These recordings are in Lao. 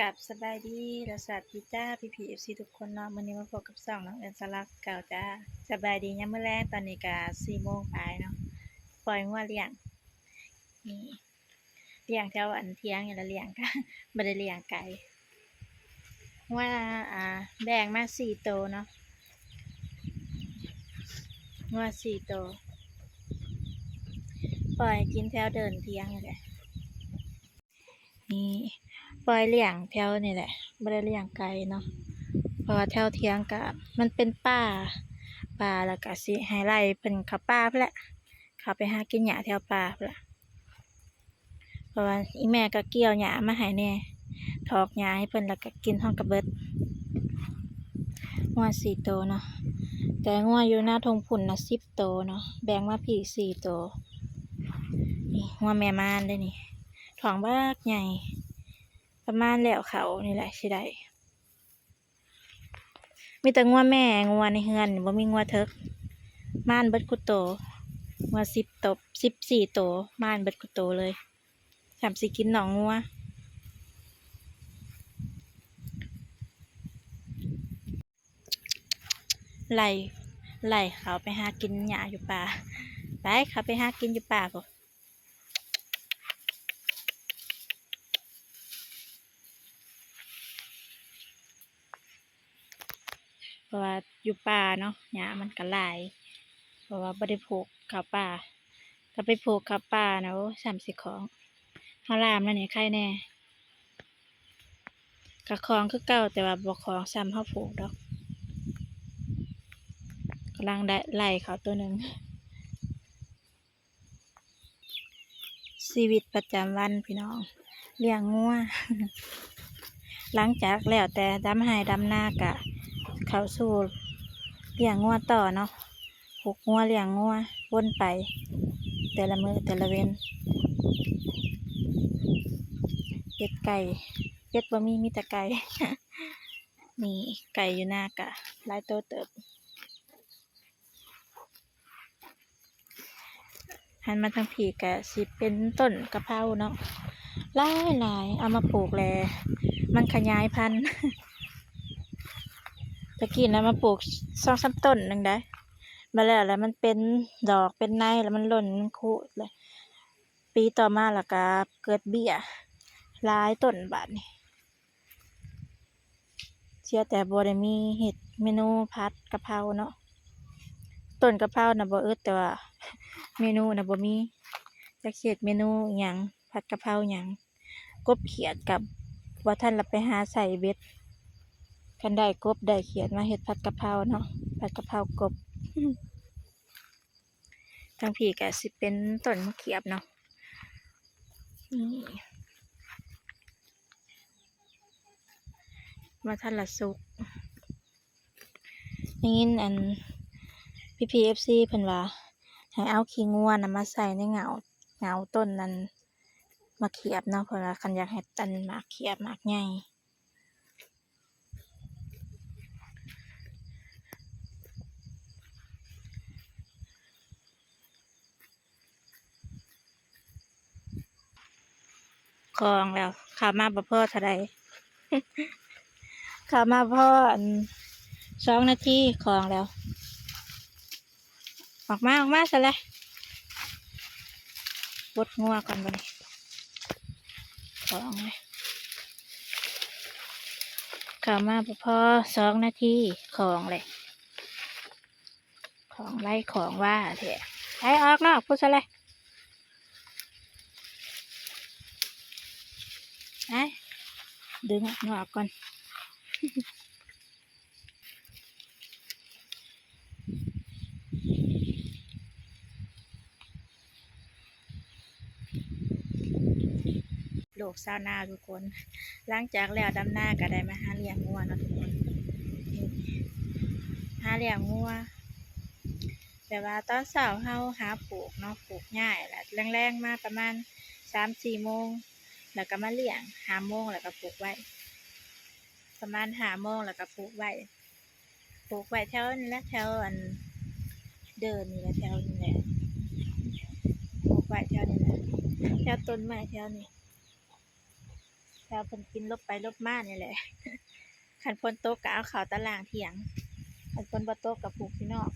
ກາບສະບາຍດີ ແລະ ສະຫວັດດີຈ້າ ພີ່ໆ ເອັຟຊີ ທຸກຄົນເນາະ. ມື້ນີ້ມາພົບກັບຊ່ອງນ້ອງເອິນສາລາຄືເກົ່າຈ້າ. ສະບາຍດີຍາມມື້ແລງ, ຕອນນີ້ກະສີ່ໂມງປາຍເນາະ. ປ່ອຍງົວລ້ຽງ ນີ້ ລ້ຽງແຖວອັນຖຽງນີ້ລະ, ລ້ຽງ ກະບໍ່ໄດ້ລ້ຽງໄກ. ງົວ ອ່າ ແບ່ງມາສີ່ໂຕເນາະ, ງົວສີ່ໂຕ ປ່ອຍໃຫ້ກິນແຖວເດີ່ນຖຽງນີ້ແຫຼະ. ນີ້ ປ່ອຍລ້ຽງແຖວນີ້ແຫຼະ, ບໍ່ໄດ້ລ້ຽງໄກເນາະ ເພາະວ່າແຖວຖຽງກະມັນເປັນປ່າ, ປ່າ ແລ້ວກະຊິໃຫ້ໄລ່ເພິ່ນເຂົ້າປ່າພຸ້ນແຫຼະ, ເຂົ້າໄປຫາກິນຫຍ້າແຖວປ່າພຸ້ນແຫຼະ. ເພາະວ່າອີ່ແມ່ກໍກ່ຽວຫຍ້າມາໃຫ້ແດ່, ຖອກຫຍ້າໃຫ້ເພິ່ນ ແລ້ວກໍກິນພ້ອມກັບເບິດ. ງົວສີ່ໂຕເນາະ, ແຕ່ງົວຢູ່ນາທົ່ງພຸ້ນນະສິບໂຕເນາະ, ແບ່ງມາພີ້ສີ່ໂຕ. ນີ້ງົວແມ່ມານເດ້ນີ້, ທ້ອງບັກໃຫຍ່, ປະມານແລ້ວເຂົ້ານີ້ແຫຼະຊິໄດ້. ມີແຕ່ງົວແມ່, ງົວໃນເຮືອນນີ້ບໍ່ມີງົວເຖິກ, ມານເບິດຄູ່ໂຕ. ງົວສິບໂຕ, ສິບສີ່ໂຕ, ມານເບິດຄູ່ໂຕເລີຍ, ສ່ຳຊິກິນນ້ອງງົວ. ໄລ່ ໄລ່ເຂົາໄປຫາກິນຫຍ້າຢູ່ປ່າ. ໄປ ເຂົາໄປຫາກິນຢູ່ປ່າພຸ້ນ. ເພາະວ່າຢູ່ປ່າເນາະ ຫຍ້າມັນກໍຫຼາຍ, ເພາະວ່າບໍ່ໄດ້ຜູກເຂົ້າປ່າ, ຖ້າໄປຜູກເຂົ້າປ່ານະ ໂອ້ຍ ສ່ຳຊິຄ້ອງ. ເຮົາລ່າມແລ້ວນີ້ໄຄແດ່, ກໍຄ້ອງຄືເກົ່າ ແຕ່ວ່າບໍ່ຄ້ອງສ່ຳເຮົາຜູກດອກ. ກຳລັງໄດ້ໄລ່ເຂົາໂຕໜຶ່ງ. ຊີວິດປະຈຳວັນພີ່ນ້ອງ, ລ້ຽງງົວ. ຫຼັງຈາກແລ້ວແຕ່ດຳໄຮ່ດຳນາ ກະເຂົ້າສູ່ລ້ຽງງົວຕໍ່ເນາະ, ຜູກງົວ ລ້ຽງງົວ ວົນໄປແຕ່ລະມື້ແຕ່ລະເວັນ. ເປັດໄກ່, ເປັດບໍ່ມີ ມີແຕ່ໄກ່. ນີ້ໄກ່ຢູ່ນາກະຫຼາຍໂຕເຕີບ. ຫັນມາທາງພີ້ກະຊິເປັນຕົ້ນກະເພົາເນາະ, ຫຼາຍໆ ເອົາມາປູກແລ້ວມັນຂະຫຍາຍພັນ. ແຕ່ກີ້ນະມາປູກສອງສາມຕົ້ນໜຶ່ງໄດ໋, ບາດແລ້ວລະມັນເປັນດອກເປັນໃນ ລະມັນຫຼົ່ນ ມັນຄຸ ລະປີຕໍ່ມາລະກະເກີດເບ້ຍ ຫຼາຍຕົ້ນບາດນີ້. ເສຍແຕ່ບໍ່ໄດ້ມີເຮັດເມນູຜັດກະເພົາເນາະ, ຕົ້ນກະເພົານະບໍ່ອຶດ ແຕ່ວ່າເມນູນະບໍ່ມີ, ຈັກຊິເຮັດເມນູອີ່ຫຍັງ ຜັດກະເພົາຫຍັງ. ກົບຂຽດກະບໍ່ທັນລະໄປຫາໃສ່ເບັດ, ຄັນໄດ້ກົບໄດ້ຂຽດມາເຮັດຜັດກະເພົາເນາະ, ຜັດກະເພົາກົບ. ທາງພີ້ກະຊິເປັນຕົ້ນໝາກຂຽບເນາະ, ນີ້ ບໍ່ທັນລະສຸກ. ໄດ້ຍິນອັນ ພີ່ໆ ເອັຟຊີ ເພິ່ນວ່າໃຫ້ເອົາຂີ້ງົວນະມາໃສ່ໃນເຫງົ້າ ເຫງົ້າຕົ້ນອັນໝາກຂຽບເນາະ, ເພິ່ນວ່າຄັນຢາກໃຫ້ອັນໝາກຂຽບໝາກໃຫຍ່. ຂອງແລ້ວ ເຂົ້າມາບໍ່ພໍເທົ່າໃດ, ເຂົ້າມາພໍອັນສອງນາທີ ຂອງແລ້ວ. ອອກມາ ອອກມາຊະແຫຼະ, ປົດງົວກ່ອນບັດນີ້. ຂອງແຫຼະ, ເຂົ້າມາບໍ່ພໍສອງນາທີ ຂອງແຫຼະ, ຂອງໄວຂອງວ່າແທ້. ໄປອອກນອກພຸ້ນຊະແຫຼະ, ໄປ ດຶງອອກນອກກ່ອນ. ໂລກຊາວນາທຸກຄົນ, ຫຼັງຈາກແລ້ວດຳນາກໍໄດ້ມາຫາລ້ຽງງົວເນາະທຸກຄົນ, ຫາລ້ຽງງົວ. ແບບວ່າຕອນເຊົ້າເຮົາຫາປູກເນາະ, ປູກຫຍ້າ ແລ້ວແລງໆມາປະມານສາມສີ່ໂມງ ແລ້ວກໍມາລ້ຽງ, ຫ້າໂມງແລ້ວກໍຜູກໄວ້, ປະມານຫ້າໂມງແລ້ວກໍຜູກໄວ້. ປູກໄວ້ແຖວນີ້ແຫຼະ ແຖວອັນເດີ່ນນີ້ແຫຼະ ແຖວນີ້ແຫຼະ, ປູກໄວ້ແຖວນີ້ແຫຼະ ແຖວຕົ້ນໄມ້ແຖວນີ້. ແລ້ວເພິ່ນກິນຫຼົບໄປຫຼົບມານີ້ແຫຼະ. ຄັນຝົນຕົກກໍເອົາເຂົ້າຕາລ່າງຖຽງ, ຄັນຝົນບໍ່ຕົກກໍປູກຢູ່ນອກ.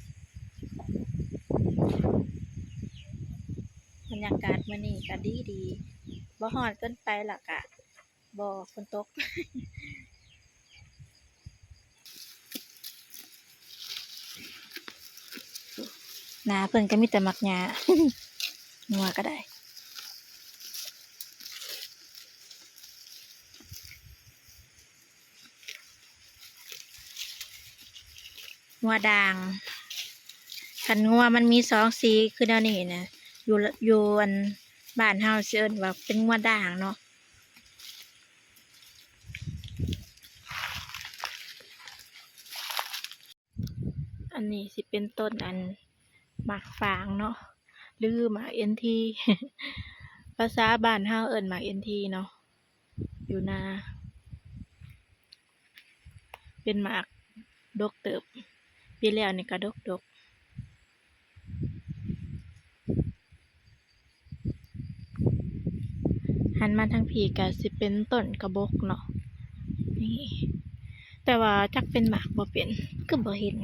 ບັນຍາກາດມື້ນີ້ກໍດີໆ, ບໍ່ຮ້ອນເກີນໄປ ແລ້ວກໍບໍ່ຝົນຕົກ. ໜ້າເພິ່ນກໍມີແຕ່ໝາກຫຍ້າ, ງົວກໍໄດ້. ງົວດ່າງ, ຄັນງົວມັນມີສອງສີຄືແນວນີ້ນະ, ຢູ່ ຢູ່ອັນບ້ານເຮົາຊິເອີ້ນວ່າເປັນງົວດ່າງເນາະ. ອັນນີ້ຊິເປັນຕົ້ນອັນໝາກຝາງເນາະ ຫຼືໝາກເອັນທີ, ພາສາບ້ານເຮົາເອີ້ນໝາກເອັນທີເນາະ. ຢູ່ນາ ເປັນໝາກດົກເຕີບ, ປີແລ້ວນີ້ກໍດົກໆ. ຫັນມາທາງພີ້ກໍຊິເປັນຕົ້ນກະບົກເນາະ ນີ້, ແຕ່ວ່າຈັກເປັນໝາກບໍ່ເປັນ ຄືບໍ່ເຫັນ,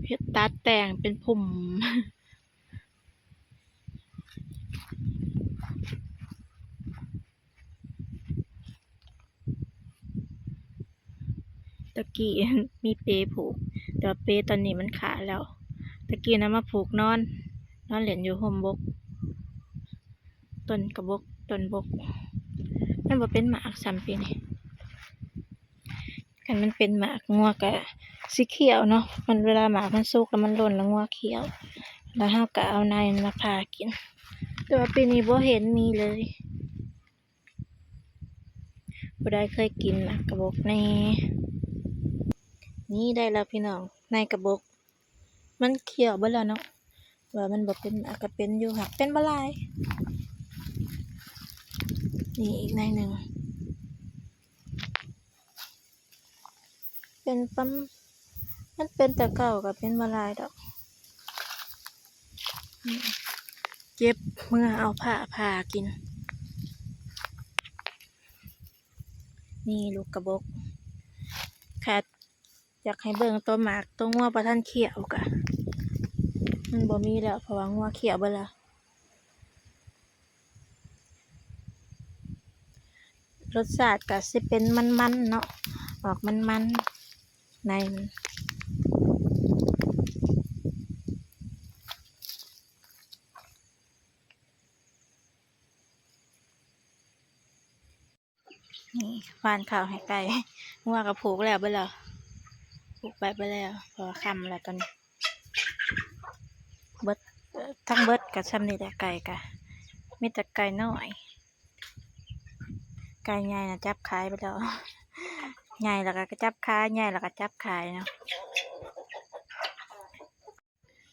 ເຮັດຕັດແຕ່ງເປັນພຸ່ມ. ຕະກີ້ມີເປຜູກ ແຕ່ວ່າເປຕອນນີ້ມັນຂາດແລ້ວ. ຕະກີ້ນຳມາຜູກນອນ, ນອນຫຼິ້ນຢູ່ຮົ່ມບົກ, ຕົ້ນກະບົກ, ຕົ້ນບົກ. ມັນບໍ່ເປັນໝາກຊ້ຳປີນີ້. ຄັນມັນເປັນໝາກ ງົວກະຊິຄ້ຽວເນາະ, ມັນ ເວລາໝາກມັນສຸກແລ້ວມັນຫຼົ່ນ ແລ້ວງົວຄ້ຽວ, ແລ້ວເຮົາກະເອົາໃນມັນມາຜ່າກິນ. ແຕ່ວ່າປີນີ້ບໍ່ເຫັນມີເລີຍ. ຜູ້ໃດເຄີຍກິນໝາກກະບົກແດ່? ນີ້ໄດ້ແລ້ວພີ່ນ້ອງ, ໃນກະບົກ. ມັນຄ້ຽວເບິດແລ້ວເນາະ, ວ່າມັນບໍ່ເປັນໝາກກະເປັນຢູ່, ຫາກເປັນບໍ່ຫຼາຍ. ນີ້ອີກໃນໜຶ່ງ. ເປັນປະມານ ມັນເປັນແຕ່ເກົ່າກໍເປັນບໍ່ຫຼາຍດອກ. ເກັບເມືອເອົາພ້າຜ່າກິນ. ນີ້ລູກກະບົກ. ຖ້າຢາກໃຫ້ເບິ່ງໂຕໝາກ ໂຕງົວບໍ່ທັນຄ້ຽວກະ ມັນບໍ່ມີແລ້ວ ເພາະວ່າງົວຄ້ຽວເບິດແລ້ວ. ລົດຊາດກະຊິເປັນມັນໆເນາະ, ອອກມັນໆ ໃນມັນ. ນີ້ ຫວ່ານເຂົ້າໃຫ້ໄກ່, ງົວກໍຜູກແລ້ວເບິດແລ້ວ, ຜູກໄປເບິດແລ້ວ ເພາະວ່າຄ່ຳແລ້ວຕອນນີ້. ເບິດ ທັງເບິດກໍຊ່ຳນີ້ແຫຼະ, ໄກ່ກໍມີແຕ່ໄກ່ນ້ອຍ, ໄກ່ໃຫຍ່ນະຈັບຂາຍໄປແລ້ວ. ໃຫຍ່ແລ້ວກໍ ກໍຈັບຂາຍ, ໃຫຍ່ແລ້ວກໍຈັບຂາຍເນາະ.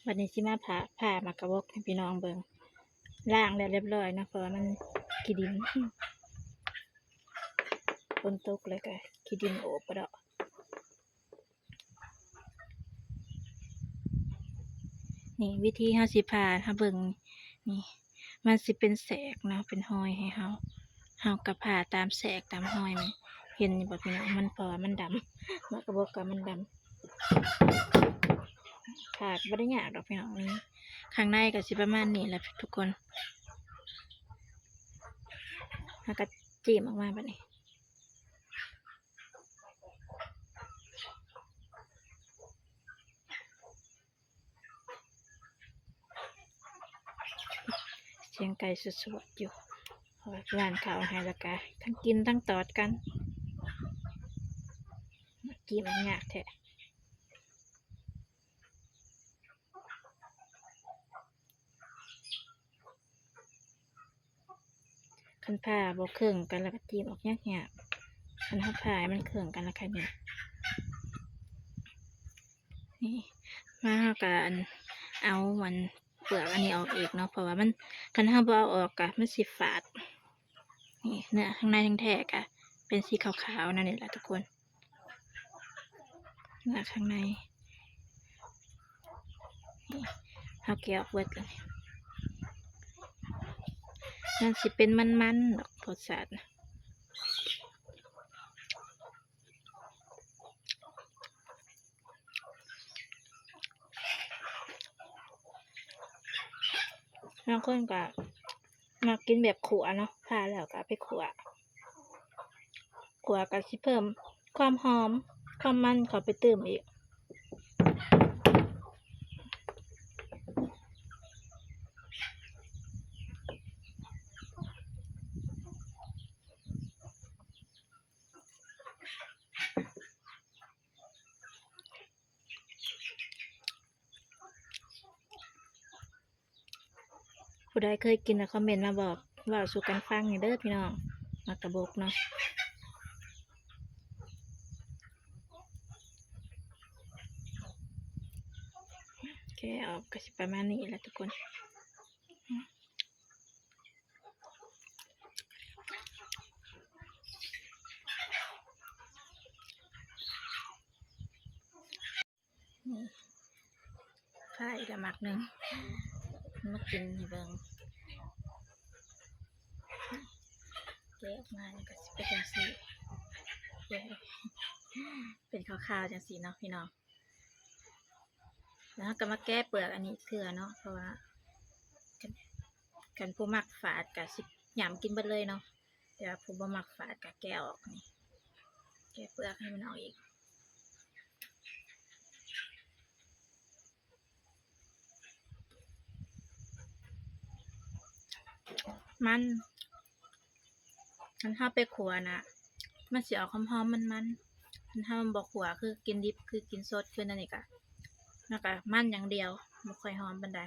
ບັດນີ້ຊິມາຜ່າ ຜ່າໝາກກະບົກໃຫ້ພີ່ນ້ອງເບິ່ງ. ລ້າງແລ້ວຮຽບຮ້ອຍເນາະ, ເພາະວ່າມັນຂີ້ດິນ, ຝົນຕົກແລ້ວກໍຂີ້ດິນໂອບປະເດາະ. ນີ້ວິທີເຮົາຊິຜ່າໃຫ້ເບິ່ງ, ນີ້ ມັນຊິເປັນແສກເນາະ, ເປັນຮອຍໃຫ້ເຮົາ, ເຮົາກໍຜ່າຕາມແສກຕາມຮອຍມັນ. ເຫັນຢູ່ບໍ່ພີ່ນ້ອງ? ມັນ ເພາະວ່າມັນດຳ, ໝາກກະບົກກໍມັນດຳ. ຜ່າກໍບໍ່ໄດ້ຍາກດອກພີ່ນ້ອງ, ນີ້ ຂ້າງໃນກໍຊິປະມານນີ້ແຫຼະທຸກຄົນ. ເຮົາກໍຈີ້ມອອກມາແບບນີ້. ສຽງໄກ່ສວດໆຢູ່, ເພາະວ່າຫວ່ານເຂົ້າໃຫ້ແລ້ວກະທັງກິນທັງຕອດກັນ. ຈີ້ມອອກຍາກແທ້. ຄັນຜ່າບໍ່ເຄິ່ງກັນແລ້ວກໍຈີ້ມອອກຍາກໆ, ຄັນເຮົາຜ່າໃຫ້ມັນເຄິ່ງກັນແລ້ວຄ່ອຍນີ້. ນີ້ ມາເຮົາກໍ ອັນ ເອົາ ອັນ ເປືອກອັນນີ້ອອກອີກເນາະ, ເພາະວ່າມັນ ຄັນເຮົາບໍ່ເອົາອອກກະມັນຊິຝາດ. ນີ້ ເນື້ອຂ້າງໃນແທ້ໆກະເປັນສີຂາວໆ ແນວນີ້ແຫຼະທຸກຄົນ. ເນື້ອຂ້າງໃນ ນີ້ ເຮົາແກະອອກເບິດແລ້ວ. ມັນຊິເປັນມັນໆດອກ ລົດຊາດນະ. ບາງຄົນກໍມັກກິນແບບຂົ້ວເນາະ ຜ່າແລ້ວກໍເອົາໄປຂົ້ວ ຂົ້ວກໍຊິເພີ່ມຄວາມຫອມ ຄວາມມັນເຂົ້າໄປຕື່ມອີກ. ຜູ້ໃດເຄີຍກິນກໍຄອມເມັນມາບອກ ເວົ້າສູ່ກັນຟັງແດ່ເດີພີ່ນ້ອງ ໝາກກະບົກເນາະ. ແກະອອກກໍຊິປະມານນີ້ແຫຼະທຸກຄົນ. ນີ້ ຂ້າອີກລະໝາກໜຶ່ງ ມາກິນໃຫ້ເບິ່ງ. ແກະອອກມານີ້ກໍຊິເປັນຈັ່ງຊີ້ ເປັນຂາວໆ ຈັ່ງຊີ້ເນາະພີ່ນ້ອງ. ແລ້ວເຮົາກໍມາແກະເປືອກອັນນີ້ເທື່ອເນາະ ເພາະວ່າຄັນ ຄັນຜູ້ມັກຝາດກໍຊິຫຍ້ຳກິນເບິດເລີຍເນາະ ແຕ່ວ່າຜູ້ບໍ່ມັກຝາດກໍແກະອອກນີ້ ແກະເປືອກໃຫ້ມັນອອກອີກ. ມັນ ຄັນເຮົາໄປຂົ້ວນະ ມັນຊິອອກຫອມໆ ມັນໆ. ຄັນເຮົາບໍ່ຂົ້ວ ຄືກິນດິບ ຄືກິນສົດ ຄືແນວນີ້ກະ ມັນກະມັນຢ່າງດຽວ ບໍ່ຄ່ອຍຫອມປານໃດ.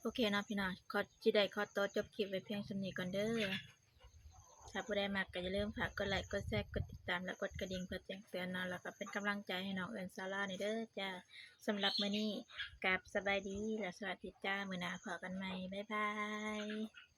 ໂອເຄເນາະພີ່ນ້ອງ ຂໍ ຊິໄດ້ຂໍໂຕຈົບຄລິບໄວ້ພຽງສ່ຳນີ້ກ່ອນເດີ. ຖ້າຜູ້ໃດມັກກໍຢ່າລືມຝາກກົດໄລກ໌ ກົດແຊ ກົດຕິດຕາມ ແລະ ກົດກະດິ່ງເພື່ອແຈ້ງເຕືອນເນາະ ແລ້ວກໍເປັນກຳລັງໃຈໃຫ້ນ້ອງເອື້ອນຊາລານີ້ເດີຈ້າ. ສຳລັບມື້ນີ້ ກາບສະບາຍດີ ແລະ ສະຫວັດດີຈ້າ. ມື້ໜ້າພໍ້ກັນໃໝ່. ບາຍບາຍ.